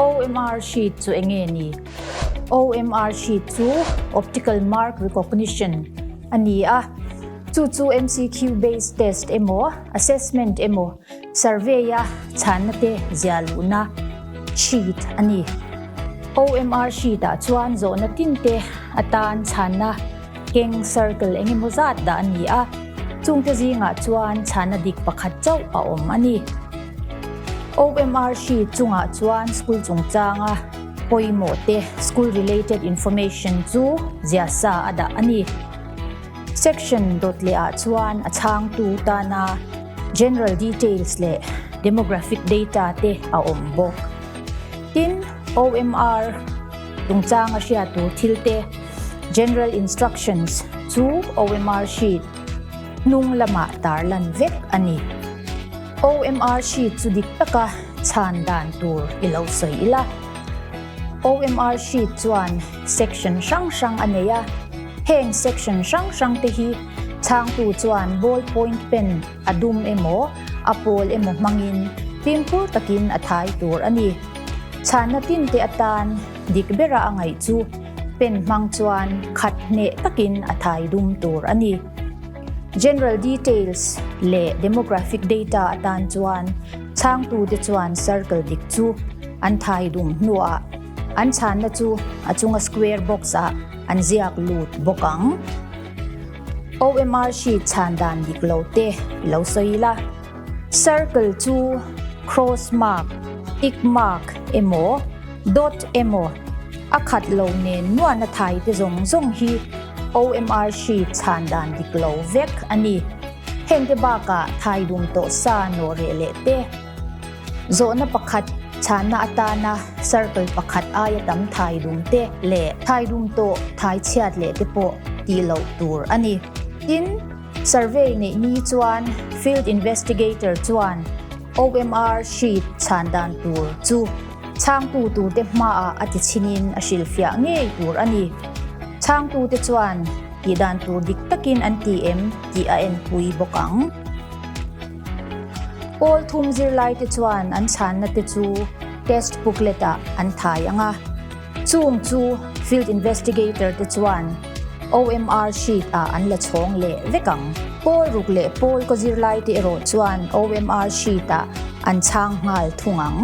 OMR sheet chu enge ni? OMR sheet chu Optical Mark Recognition a ni a, chu chu MCQ based test emaw, assessment emaw, survey a chhanna te ziah luhna sheet a ni. OMR sheet ah chuan zawhna tin te atan chhanna keng circle engemaw zat dah a ni a, chungte zingah chuan chhanna dik pakhat chauh a awm a ni. OMR sheet chungah chuan school chungchanga pawimawh te school related information chu ziah sa a dah a ni. Section dawt leh ah chuan a chhangtu tana general details leh demographic data te a awm bawk. Tin, OMR chungchanga hriat tur thil te general instructions chu OMR sheet hnung lamah tarlan vek a ni. OMR sheet chu dik taka chhan dan tur i lo sawi ila. OMR sheet chuan section hrang hrang a nei a, heng section hrang hrang te hi chhangtu chuan ball point pen a dum emaw a pawl emaw hmangin fimkhur takin a thai tur a ni. Chhanna tin te atan dik bera a ngaih chu pen hmang chuan khat hneh takin a thai dum tur a ni. General details leh demographic data atan chuan chhangtute chuan circle dik chu an thai dum hnuah an chhanna chu a chunga square box ah an ziak lut bawk ang. OMR sheet chhan dan dik lo te lo sawi ila. Circle chu cross mark, tick mark emaw dot emaw a khat lo nen nuan a thai te zawng zawng hi OMR sheet chhan dan dik lo vek a ni. Hengte bakah thai dum tawh sa nawh reh leh te, zawhna pakhat chhanna atana circle pakhat aia tam thai dum te leh thai dum tawh thai chhiat leh te pawh tih loh tur a ni. Tin, Survey neih ni chuan Field Investigator chuan OMR sheet chhan dan tur chu chhangtu turte hmaah a ti chhinin a hrilhfiah ngei tur a ni. Chhangtute chuan tih dan tur dik takin an ti em tih a enpui bawk ang. Pawl thum zirlaite chuan an chhanna te chu test booklet ah an thai ang a. Chung chu Field Investigator te chuan OMR sheet ah an la chhawng leh vek ang. Pawl ruk leh pawl kaw zirlai te erawh chuan OMR sheet ah an chhang nghal thung ang.